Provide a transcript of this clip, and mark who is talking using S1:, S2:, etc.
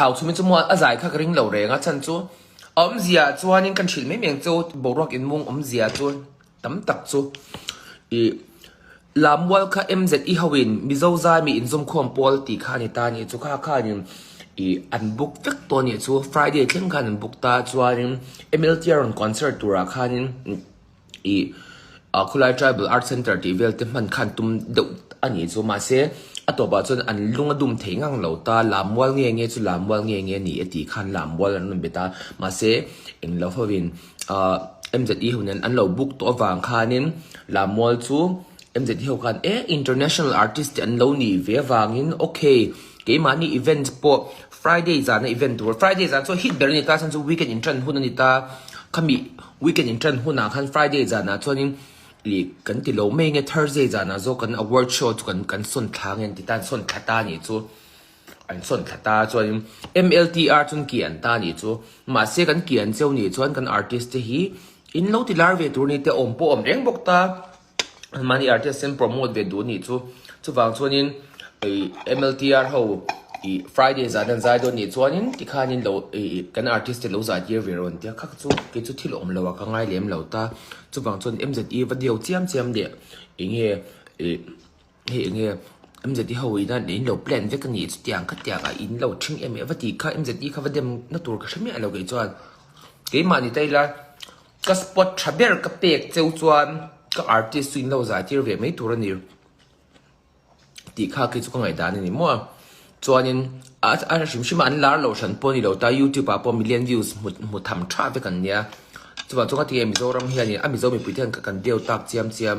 S1: Hauchhumi chu maw a zai kha ka ring lo reng a chhan chu a awmzia chuanin kan hrilh mai mai ang chu boruak inmung awmzia chu tam tak chu ih Lammual kha MZE hoin Mizo zaimi inzawmkhawm pawl tih kha a ni ta a nih chu kha khanin ih an book vek tawh a nih chu Friday thleng khan an book ta chuanin MLTR rawn concert turah khanin ih ah khawlai tribal art center tih vel te hman khan tum deuh a nih chu mahse a tawpah chuan an lung a dum thei ngang lo ta Lammual nge nge chu Lammual nge nge a ni e tih khan Lammual an rawn bet a mahse englo hovin ah MZE ho nen an lo book tawh avang khanin Lammual chu MZE ho khan e international artist te an lo nih ve avangin ok keimahni event pawh Friday zana event tur Friday zan chu hit ber a ni ta chuan chu weekend inṭan hun a ni ta khami weekend inṭan hunah khan Friday zanah chuanin ih kan ti lo mai nge Thursday zanah zawk kan award show chu kan kan sawn thla nge an ti ta an sawn thla ta a nih chu an sawn thla ta chuanin MLTR chuan ki an ta a nih chu mahse kan ki an cheu nih chuan kan artist te hi in lo ti lar ve tur a ni te awm pawh a awm reng bawk ta. Mahni artist in promote ve duh anih chu. Chuvang chuanin ih MLTR ho ih Friday zan an zai dawn nih chuanin tikhanin lo ih kan artist te lo zai tir ve rawn tia kha chu kei chu thil awm lo a ka ngai lem lo ta. Chuvang chuan MZE va deu chiam chiam leh enge ih hei enge MZE ho ina in lo plan vek anih chutiang khatiang ah in lo thing em em va tih kha MZE kha va dem na tur ka hre miah lo kei chuan keimah ni ta ila. Ka spot tha ber ka pek cheu chuan ka artist chu in lo zai tir ve mai tur a ni tih kha khi chu ka ngaihdan a ni maw a. Chuanin a a hrim hrim a an lar loh hran pawh a ni lo ta youtube ah pawh million views hmu hmu tham tha vek an nia. Chuvang chuan ka ti nge Mizoram hianin a Mizo mipui te hian kan deu tak chiam chiam.